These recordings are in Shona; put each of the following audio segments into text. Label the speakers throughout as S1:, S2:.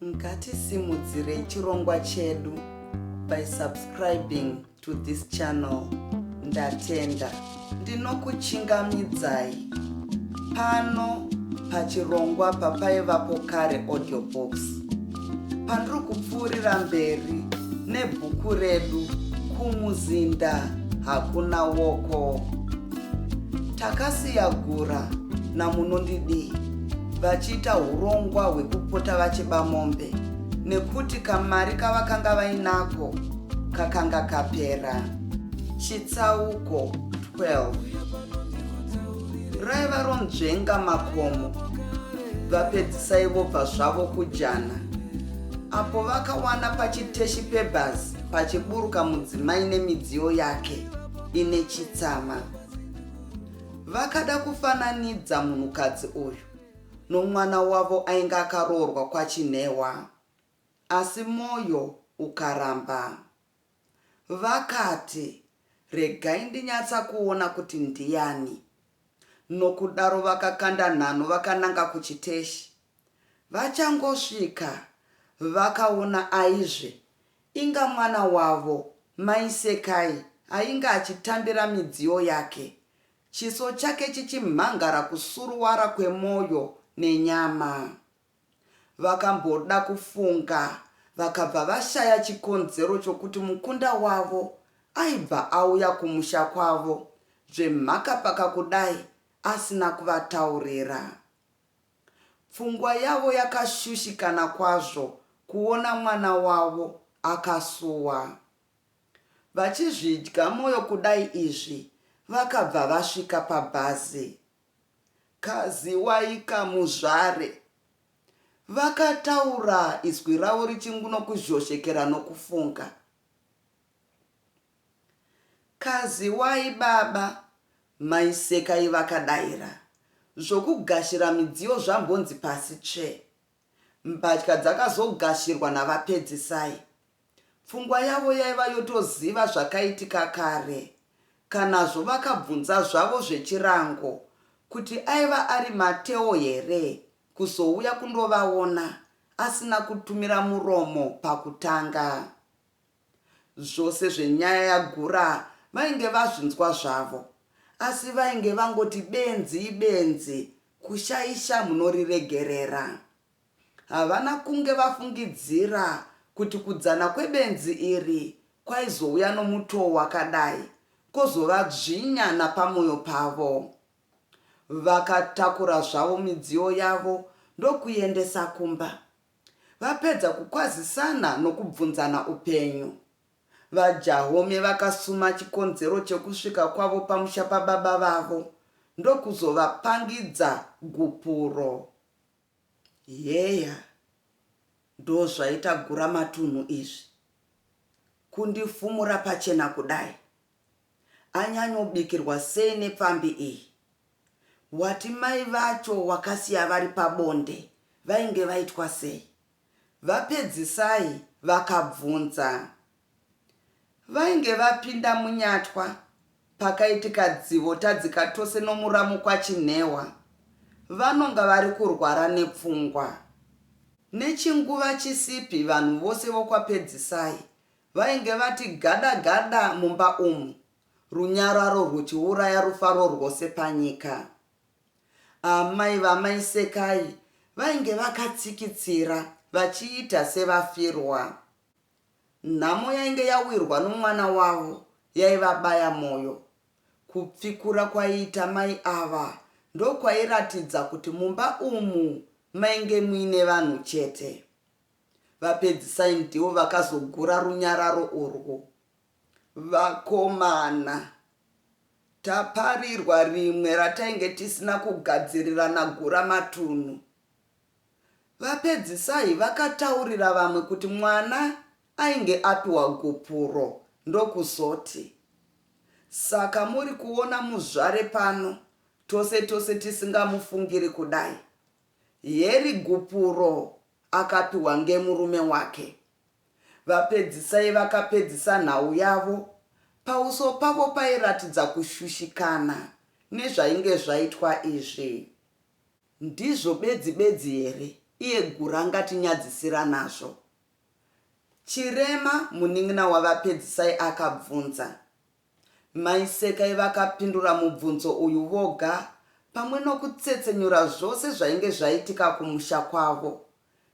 S1: Ngatisimudzirei chirongwa chedu by subscribing to this channel. Ndatenda. Ndinokuchingamidzai pano pachirongwa papaivapo kare audio box. Pandiri kupfuurira mberi nebhuku redu Kumuzinda Hakuna Woko. Takasiya gura naMunondidii vachiita hurongwa hwekupota vachiba mombe nekuti kamari kavakanga vainako kakanga kapera. Chitsauko 12 Raiva ronzvenga makomo vapedzisai vobva zvavo kujana apo vakawana pachiteshi pebhazi pachiburuka mudzimai nemidziyo yake ine chitsama. Vakada kufananidza munhukadzi uyu nomwana wavo ainge akaroorwa kwaChinhewa asi moyo ukaramba. Vakati, Regai ndinyatsa kuona kuti ndiyani. Nokudaro vakakanda nhanho vakananga kuchiteshi. Vachangosvika, vakaona aizve inga mwana wavo Mai Sekai ainge achitambira midziyo yake, chiso chake chichimhangara kusuruwara kwemwoyo nenyama. Vakamboda kufunga vakabva vashaya chikonzero chokuti mukunda wavo aibva auya kumusha kwavo zvemhakapaka kudai asina kuvataurira. Pfungwa yavo yakashushikana kwazvo kuona mwana wavo akasuwa. Vachizvidya moyo kudai izvi vakabva vasvika pabhazi. Kaziwaika muzvare. Vakataura izwi ravo richingunokuzhozhekera nokufunga. Kaziwai baba, mai Sekai vakadaira. Zvokugashira midziyo zvambonzi pasi tsve. Mbatya dzakazogashirwa naVaPedzisai. Pfungwa yavo yaiva yotoziva zvakaitika kare. Kanazvo vakabvunza zvavo zvechirango kuti aiva ari Mateo here kuzouya kundovaona asina kutumira muromo pakutanga. Zvose zvenyaya yaGura vainge vazvinzwa zvavo asi vainge vangoti benzi ibenzi kushaisha munoriregerera. Havana kunge vafungidzira kuti kudzana kwebenzi iri kwaizouya nomutoo wakadai kozovadzvinya napamoyo pavo. Vakatakura zvavo midziyo yavo ndokuendesa kumba. Vapedza kukwazisana nokubvunzana upenyu, VaJahome vakasuma chikonzero chekusvika kwavo pamusha pababa vavo ndokuzovapangidza gupuro. Heya, ndozvaita guramatunhu izvi, kundifumura pachena kudai. Anyanyobikirwa sei nepfambi iyi? Wati mai vacho wakasiya vari pabonde vainge vaitwa sei? VaPedzisai vakabvunza. Vainge vapinda munyatwa pakaitika dzivo tadzika tose nomuramu kwaChinhewa. Vanonga vari kurwara nepfungwa. Nechinguva chisipi vanhu vose vokwaPedzisai vainge vati gada gada mumba umu runyararo rwuchiuraya rufaro rwose panyika. Amai vamai Sekai vainge vakatsikitsira vachiita sevafirwa. Nhamo yainge yawirwa nomwana wavo yaivabaya moyo. Kupfikura kwaiita mai ava ndokwairatidza kuti mumba umu mainge muine vanhu chete. VaPedzisai ndivo vakazogura runyararo urwu. Vakomana, taparirwa rimwe ratainge tisina kugadzirira naGuramatunhu. VaPedzisai vakataurira vamwe kuti mwana ainge apiwa gupuro ndokuzoti, Saka muri kuona muzvare pano tose tose tisingamufungiri kudai. Heri gupuro akapiwa ngemurume wake. VaPedzisai vakapedzisa nhau yavo, pauso pavo pairatidza kushushikana nezvainge zvaitwa izvi. Ndizvo bedzi bedzi here? iye Gura angatinyadzisira nazvo? Chirema, munin'ina waVaPedzisai akabvunza. Mai Sekai vakapindura mubvunzo uyu voga pamwe nokutsetsenyura zvose zvainge zvaitika kumusha kwavo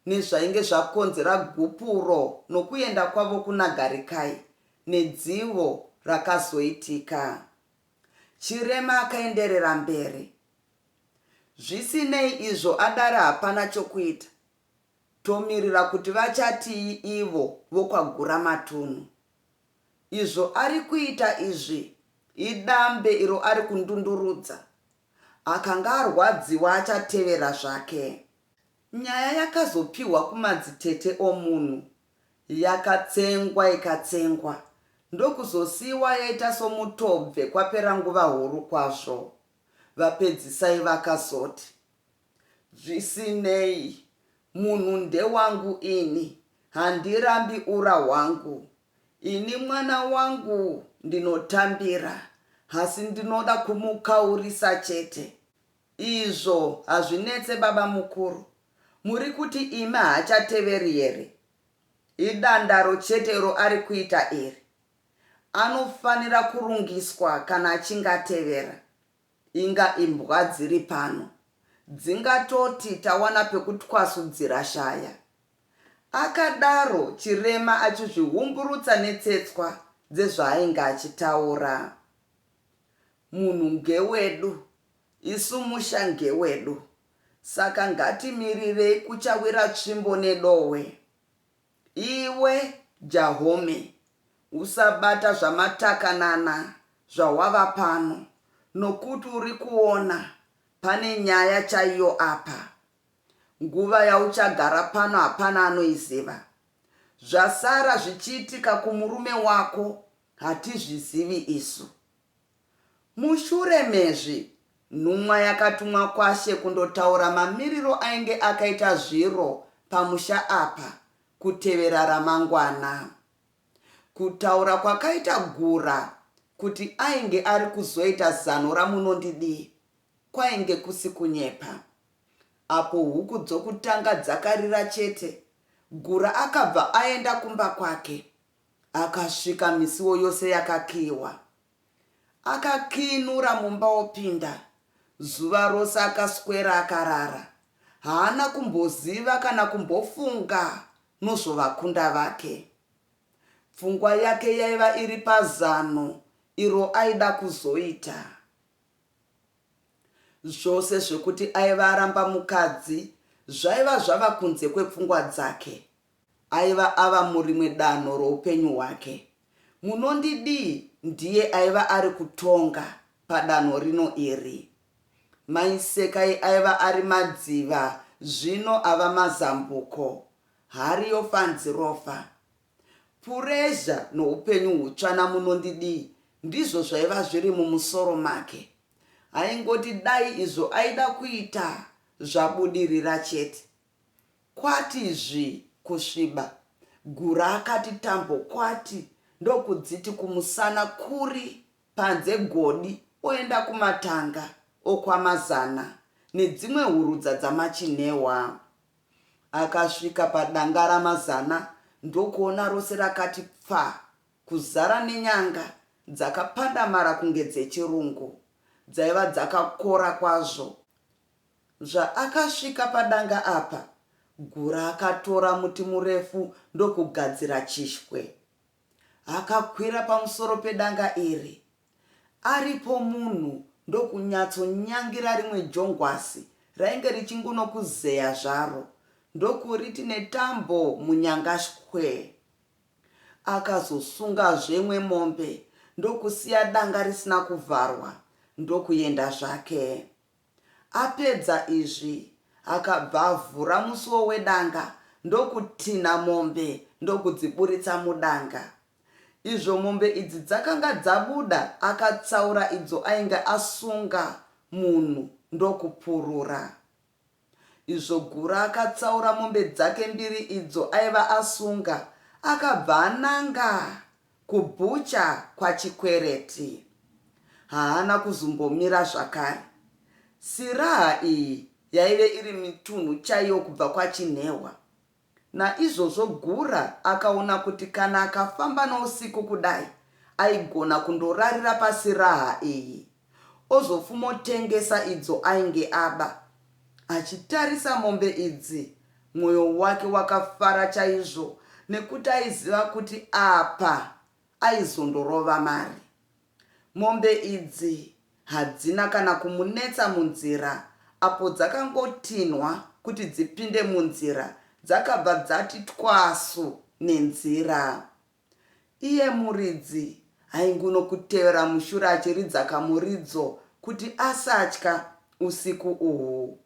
S1: nezvainge zvakonzera gupuro nokuenda kwavo kuna Garikai nedzivo rakazoitika. Chirema akaenderera mberi. Zvisinei izvo adare hapana chokuita tomirira kuti vachatii ivo vokwaGuramatunhu. Izvo ari kuita izvi idambe iro ari kundundurudza. Akanga arwadziwa achatevera zvake. Nyaya yakazopihwa kumadzitete omunhu yakatsengwa ikatsengwa ndokuzosiiwa yaita somutobve kwapera nguva huru kwazvo. VaPedzisai vakazoti, Zvisinei, munhu ndewangu ini, handirambi ura hwangu. Ini mwana wangu ndinotambira, asi ndinoda kumukaurisa chete. Izvo hazvinetse babamukuru. Muri kuti imi haachateveri here? Idandaro chete iro ari kuita iri. Anofanira kurungiswa kana achinge atevera. Inga imbwa dziri pano dzingatoti tawana pekutwasudzira shaya. Akadaro Chirema achizvihumburutsa netsetswa dzezvaainge achitaura. Munhu ngewedu, isu musha ngewedu. Saka ngatimirirei kuchawira tsvimbo nedohwe. Iwe Jahome, usabata zvamatakanana zvawava pano nokuti uri kuona pane nyaya chaiyo apa. Nguva yauchagara pano hapana anoiziva. Zvasara zvichiitika kumurume wako hatizvizivi isu. Mushure mezvi, nhumwa yakatumwa kwaShe kundotaura mamiriro ainge akaita zviro pamusha apa kutevera ramangwana. Kutaura kwakaita Gura kuti ainge ari kuzoita zano raMunondidii kwainge kusi kunyepa. Apo huku dzokutanga dzakarira chete, Gura akabva aenda kumba kwake. Akasvika misiwo yose yakakiiwa. Akakiinura mumba opinda. Zuva rose akaswera akarara. Haana kumboziva kana kumbofunga nozvovakunda vake. Pfungwa yake yaiva iri pazano iro aida kuzoita. Zvose zvekuti aiva aramba mukadzi zvaiva zvava kunze kwepfungwa dzake. Aiva ava murimwe danho roupenyu hwake. Munondidii ndiye aiva ari kutonga padanho rino iri. Mai Sekai aiva ari madziva zvino ava mazambuko. Hari yofanzirofa. Purezha noupenyu hutsva naMunondidii ndizvo zvaiva zviri mumusoro make. Aingoti dai izvo aida kuita zvabudirira chete. Kwati zvi kusviba. Gura akati tambo kwati ndokudziti kumusana kuri panze godi oenda kumatanga okwaMazana nedzimwe hurudza dzaMachinhewa. Akasvika padanga raMazana ndokuona rose rakati pfaa kuzara nenyanga dzakapandamara kunge dzechirungu. Dzaiva dzakakora kwazvo. Zvaakasvika padanga apa, Gura akatora muti murefu ndokugadzira chishwe. Akakwira pamusoro pedanga iri. Aripo munhu ndokunyatsonyangira rimwe jongwasi rainge richingunokuzeya zvaro ndokuriti netambo munyanga shwee. Akazosungazve imwe mombe ndokusiya danga risina kuvharwa ndokuenda zvake. Apedza izvi, akabva avhura musuwo wedanga ndokutinha mombe ndokudziburitsa mudanga. Izvo mombe idzi dzakanga dzabuda akatsaura idzo ainge asunga munhu ndokupurura. Izvo Gura akatsaura mombe dzake mbiri idzo aiva asunga akabva ananga kubhucha kwaChikwereti. Haana kuzombomira zvakare. Siraha iyi Yaive iri mitunhu chaiyo kubva kwaChinhehwa. Naizvozvo Gura akaona kuti kana akafamba nousiku kudai aigona kundorarira pasiraha iyi ozofumotengesa idzo ainge aba. Achitarisa mombe idzi mwoyo wake wakafara chaizvo nekuti aiziva kuti apa aizondorova mari. Mombe idzi hadzina kana kumunetsa munzira apo dzakangotinhwa kuti dzipinde munzira dzakabva dzati twasu nenzira. Iye muridzi aingunokutevera mushure achiridza kamuridzo kuti asatya usiku uhu.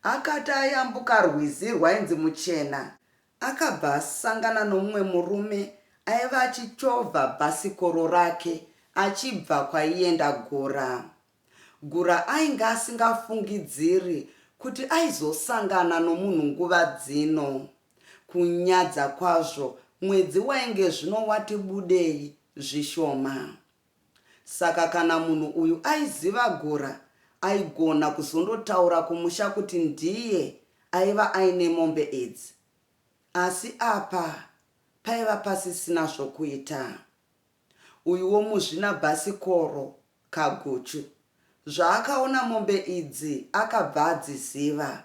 S1: Akati ayambuka rwizi rwainzi Muchena, Akabva asangana nomumwe murume aiva achichovha bhasikoro rake achibva kwaienda Gura. Gura ainge asingafungidziri kuti aizosangana nomunhu nguva dzino. Kunyadza kwazvo mwedzi wainge zvino wati budei zvishoma. Saka kana munhu uyu aiziva Gura aigona kuzondotaura kumusha kuti ndiye aiva aine mombe idzi. Asi apa paiva pasisina zvokuita. Uyuwo muzvina bhasikoro, Kaguchu, zvaakaona mombe idzi akabva adziziva.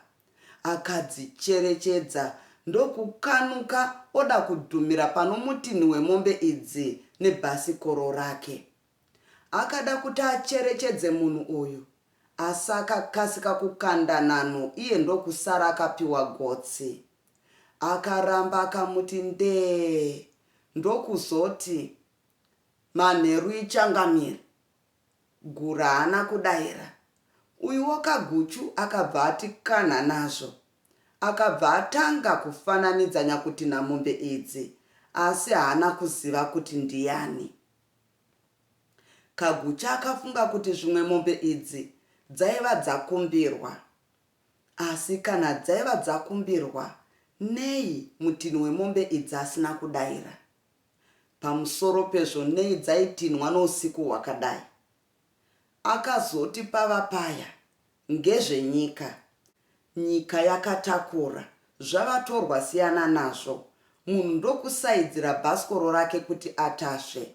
S1: Akadzicherechedza ndokukanuka oda kudhumira panomutinhi wemombe idzi nebhasikoro rake. Akada kuti acherechedze munhu uyu asi akakasika kukanda nhanho iye ndokusara akapiwa gotsi. Akaramba akamuti ndee ndokuzoti, Manheru ichangamire. Gura haana kudaira. Uyuwo Kaguchu akabva ati kanha nazvo. Akabva atanga kufananidza nyakutinha mombe idzi asi haana kuziva kuti ndiyani. Kagucha akafunga kuti zvimwe mombe idzi dzaiva dzakumbirwa. Asi kana dzaiva dzakumbirwa, nei mutinhi wemombe idzi asina kudaira? Pamusoro pezvo nei dzaitinhwa nousiku hwakadai? Akazoti pava paya, Ngezvenyika. Nyika yakatakura, zvavatorwa siyana nazvo, munhu ndokusaidzira bhasikoro rake kuti atasve.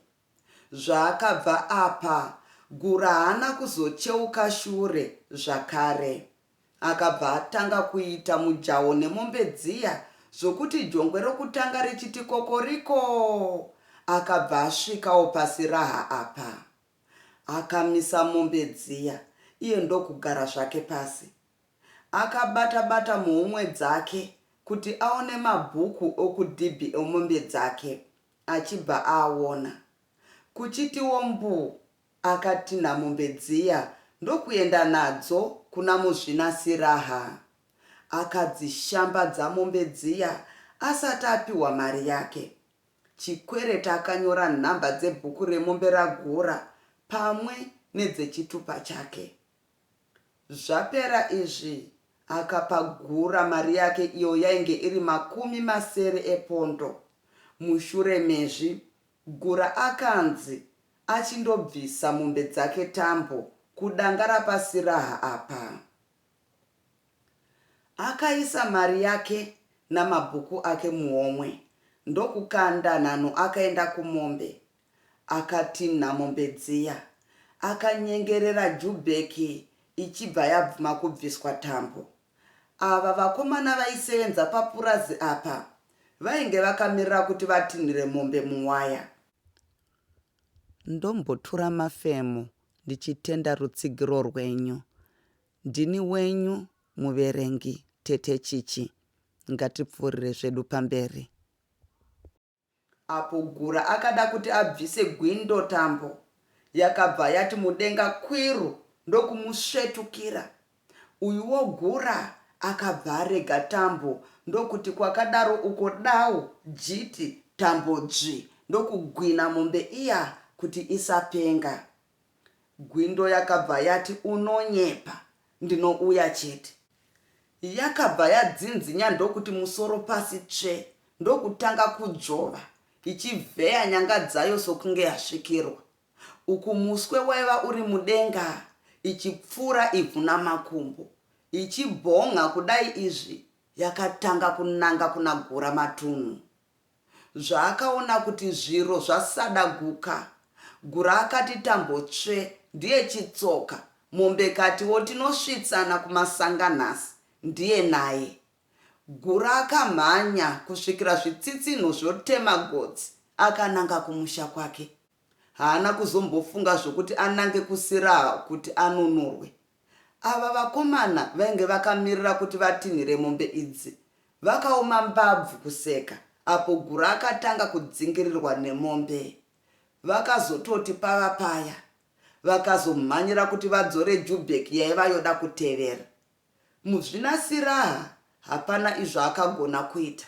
S1: Zvaakabva apa, Gura haana kuzocheuka shure zvakare. Akabva atanga kuita mujaho nemombe dziya zvokuti jongwe rokutanga richiti kokoriko akabva asvikawo pasiraha apa. Akamisa mombe dziya iye ndokugara zvake pasi. Akabata-bata muhomwe dzake kuti aone mabhuku okudhibhi emombe dzake achibva aaona. Kuchitiwo mbuu Akatinha mombe dziya ndokuenda nadzo kuna muzvina Siraha. Akadzishambadza mombe dziya asati apiwa mari yake. Chikwereti akanyora nhamba dzebhuku remombe raGura pamwe nedzechitupa chake. Zvapera izvi akapa Gura mari yake iyo yainge iri 60 epondo. Mushure mezvi Gura akanzi achindobvisa mombe dzake tambo kudanga rapaSiraha apa. Akaisa mari yake namabhuku ake muhomwe ndokukanda nhanho akaenda kumombe. Akatinha mombe dziya. Akanyengerera Jubheki ichibva yabvuma kubviswa tambo. Ava vakomana vaisevenza papurazi apa vainge vakamirira kuti vatinhire mombe muwaya. Ndombotura mafemo ndichitenda rutsigiro rwenyu. Ndini wenyu muverengi Tete Chichi. Ngatipfuurire zvedu pamberi. Apo Gura akada kuti abvise Gwindo tambo, yakabva yati mudenga kwiru ndokumusvetukira. Uyuwo Gura akabva arega tambo ndokuti kwakadaro uko dau jiti tambo dzvi ndokugwina mombe iya kuti isapenga. Gwindo yakabva yati unonyepa ndinouya chete. Yakabva yadzinzinya ndokuti musoro pasi tsve ndokutanga kudzvova ichivheya nyanga dzayo sokunge yasvikirwa. Uku muswe waiva uri mudenga ichipfura ivhu namakumbo. Ichibhon'a kudai izvi yakatanga kunanga kuna Gura matunhu. Zvaakaona kuti zviro zvasada guka, Gura akati tambo tsve ndiye chitsoka, mombe ikatiwo tinosvitsana kumasanga nhasi, ndiye naye. Gura akamhanya kusvikira zvitsitsinho zvotema gotsi akananga kumusha kwake. Haana kuzombofunga zvokuti anange kuSiraha kuti anunurwe. Ava vakomana vainge vakamirira kuti vatinhire mombe idzi vakaoma mbabvu kuseka apo Gura akatanga kudzingirirwa nemombe. Vakazototi pava paya vakazomhanyira kuti vadzore Jubheki yaiva yoda kutevera. Muzvinasiraha hapana izvo akagona kuita.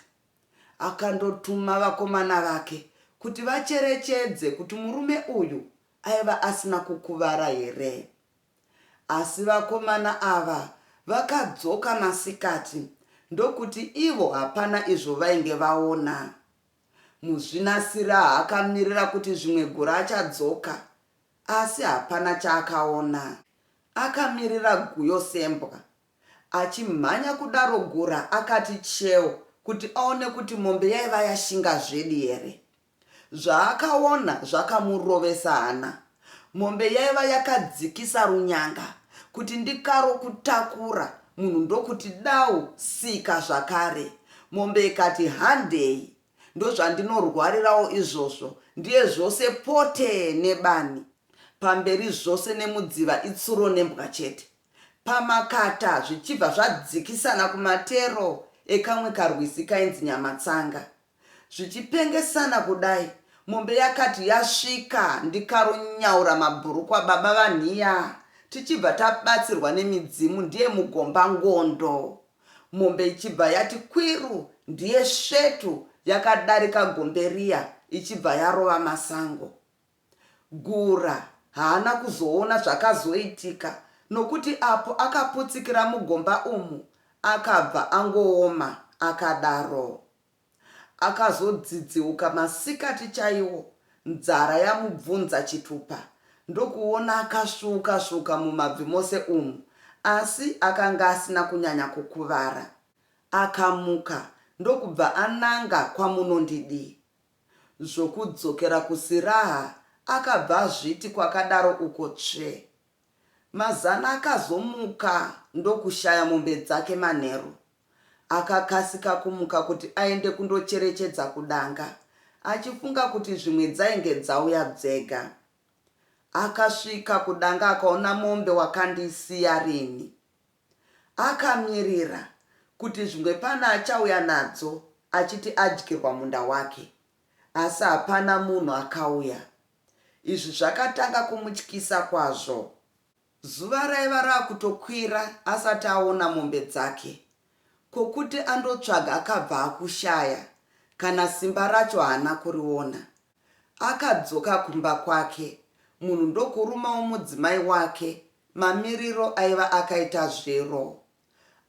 S1: Akandotuma vakomana vake kuti vacherechedze kuti murume uyu aiva asina kukuvara here. Asi vakomana ava vakadzoka masikati ndokuti ivo hapana izvo vainge vaona. Muzvinasiraha akamirira kuti zvimwe Gura achadzoka asi hapana chaakaona. Akamirira guyo sembwa. Achimhanya kudaro Gura akati cheu kuti aone kuti mombe yaiva yashinga zvedi here. Zvaakaona zvakamurovesa hana. Mombe yaiva yakadzikisa runyanga kuti ndikaro kutakura munhu ndokuti dau sika zvakare. Mombe ikati handei ndozvandinorwarirawo izvozvo ndiye zvose pote nebani. Pamberi zvose nemudziva itsuro nembwa chete. Pamakata zvichibva zvadzikisana kumatero ekamwe karwizi kainzi Nyamatsanga. Zvichipengesana kudai, mombe yakati yasvika ndikaronyaura mabhurukwa baba vanhiya tichibva tabatsirwa nemidzimu ndiye mugomba ngondo. Mombe ichibva yati kwiru ndiye svetu yakadarika gombe riya ichibva yarova masango. Gura haana kuzoona zvakazoitika nokuti apo akaputsikira mugomba umu akabva angooma akadaro. Akazodzidziuka masikati chaiwo nzara yamubvunza chitupa ndokuona akasvuuka svuuka mumabvi mose umu asi akanga asina kunyanya kukuvara. Akamuka ndokubva ananga kwaMunondidii. Zvokudzokera kuSiraha akabva azviti kwakadaro uko tsve. Mazana akazomuka ndokushaya mombe dzake manheru. Akakasika kumuka kuti aende kundocherechedza kudanga achifunga kuti zvimwe dzainge dzauya dzega. Akasvika kudanga akaona mombe wakandisiya rini. Akamirira kuti zvimwe pane achauya nadzo achiti adyirwa munda wake asi hapana munhu akauya. Izvi zvakatanga kumutyisa kwazvo. Zuva raiva rakutokwira asati aona mombe dzake. Ko kuti andotsvaga akabva akushaya, kana simba racho haana kuriona. Akadzoka kumba kwake, munhu ndokurumawo mudzimai wake mamiriro aiva akaita zviro.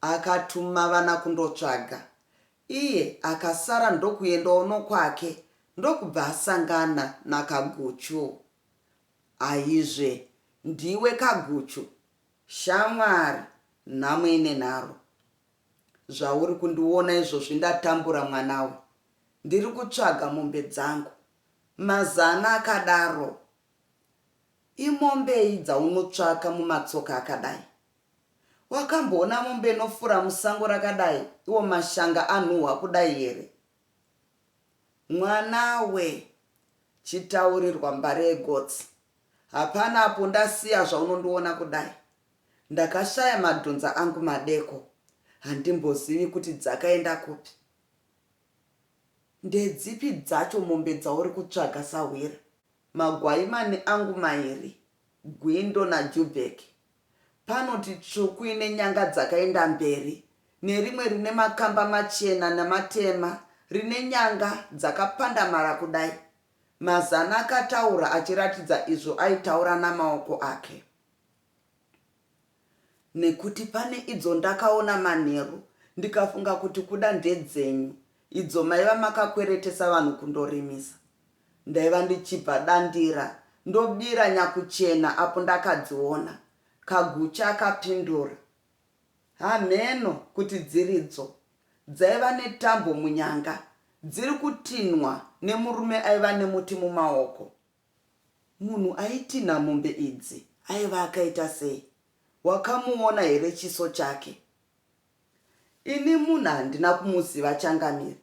S1: Akatuma vana kundotsvaga, iye akasara ndokuendawo nokwake ndokubva asangana naKaguchu. Aizve ndiwe Kaguchu? Shamwari, nhamo ine nharo. Zvauri kundiona izvozvi ndatambura mwanawe. Ndiri kutsvaga mombe dzangu. Mazana akadaro. Imombei dzaunotsvaka mumatsoka akadai? Wakamboona mombe inofura musango rakadai iwo mashanga anhuhwa kudai here? Mwanawe, chitaurirwa mbare yegotsi. Hapana apo ndasiya zvaunondiona kudai. Ndakashaya madhonza angu madeko. Handimbozivi kuti dzakaenda kupi. Ndedzipi dzacho mombe dzauri kutsvaga sahwira? Magwaimani angu mairi, Gwindo naJubheki. Panoti tsvuku ine nyanga dzakaenda mberi nerimwe rine makamba machena namatema rine nyanga dzakapandamara kudai. Mazana akataura achiratidza izvo aitaura namaoko ake. Nekuti pane idzo ndakaona manheru ndikafunga kuti kuda ndedzenyu idzo maiva makakweretesa vanhu kundorimisa. Ndaiva ndichibva dandira ndobira nyakuchena apo ndakadziona, Kagucha akapindura. Hamheno kuti dziridzo. Dzaiva netambo munyanga dziri kutinhwa nemurume aiva nemuti mumaoko. Munhu aitinha mombe idzi aiva akaita sei? Wakamuona here chiso chake? Ini munhu handina kumuziva changamire.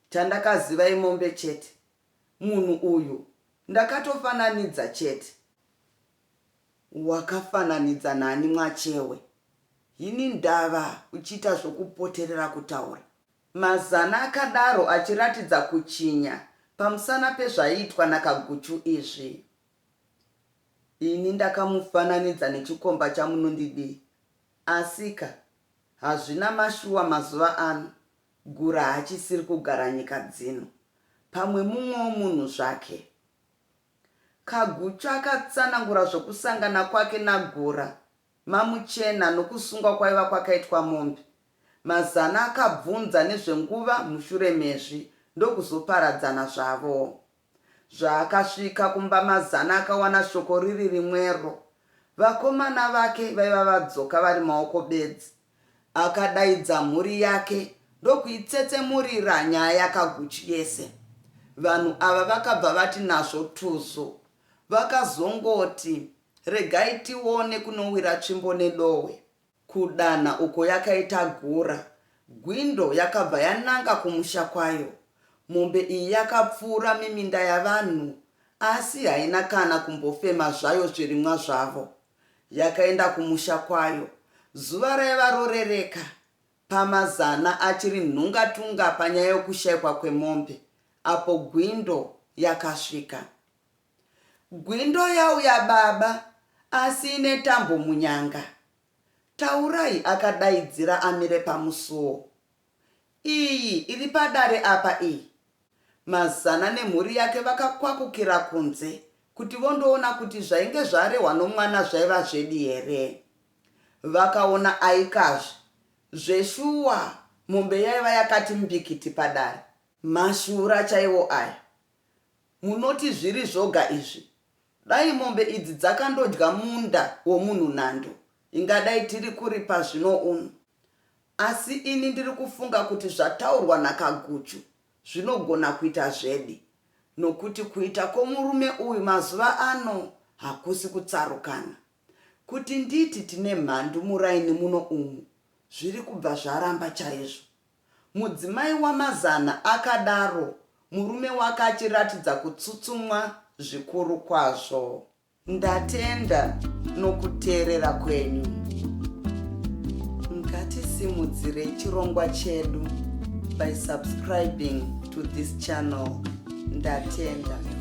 S1: Chandakaziva imombe chete. Munhu uyu ndakatofananidza chete. Wakafananidza nani mwachewe? Hini ndava uchiita zvokupoterera kutaura. Mazana akadaro achiratidza kuchinya pamusana pezvaiitwa naKaguchu izvi. Ini ndakamufananidza nechikomba chaMunondidii. Asika, hazvina mashuwa mazuva ano Gura haachisiri kugara nyika dzino. Pamwe mumwewo munhu zvake. Kaguchu akatsanangura zvokusangana kwake naGura Mamuchena nokusungwa kwaiva kwakaitwa mombe. Mazana akabvunza nezvenguva mushure mezvi ndokuzoparadzana zvavo. Zvaakasvika kumba Mazana akawana shoko riri rimwero. Vakomana vake vaiva vadzoka vari maoko bedzi. Akadaidza mhuri yake ndokuitsetsemurira nyaya yaKaguchu yese. Vanhu ava vakabva vati nazvo tuzu. Vakazongoti regai tione kunowira tsvimbo nedohwe. Kudanha uko yakaita gura, Gwindo yakabva yananga kumusha kwayo. Mombe iyi yakapfuura miminda yavanhu asi haina kana kumbofema zvayo zvirimwa zvavo. Yakaenda kumusha kwayo. Zuva raiva rorereka, paMazana achiri nhungatunga panyaya yokushaikwa kwemombe apo Gwindo yakasvika. Gwindo yauya baba asi ine tambo munyanga. Taurai akadaidzira amire pamusuwo. Iyi iri padare apa iyi. Mazana nemhuri yake vakakwakukira kunze kuti vondoona kuti zvainge zvarehwa nomwana zvaiva zvedi here. Vakaona aikazve, zveshuwa mombe yaiva yakati mbikiti padare. Mashura chaiwo aya. Munoti zviri zvoga izvi? Dai mombe idzi dzakandodya munda womunhu nhando, ingadai tiri kuripa zvino uno. Asi ini ndiri kufunga kuti zvataurwa naKaguchu zvinogona kuita zvedi, nokuti kuita kwomurume uyu mazuva ano hakusi kutsarukana. Kuti nditi tine mhandu muraini muno umu zviri kubva zvaramba chaizvo. Mudzimai waMazana akadaro murume wake achiratidza kutsutsumwa zvikuru kwazvo. Ndatenda nokuteerera kwenyu. Ngatisimudzirei chirongwa chedu by subscribing to this channel. Ndatenda.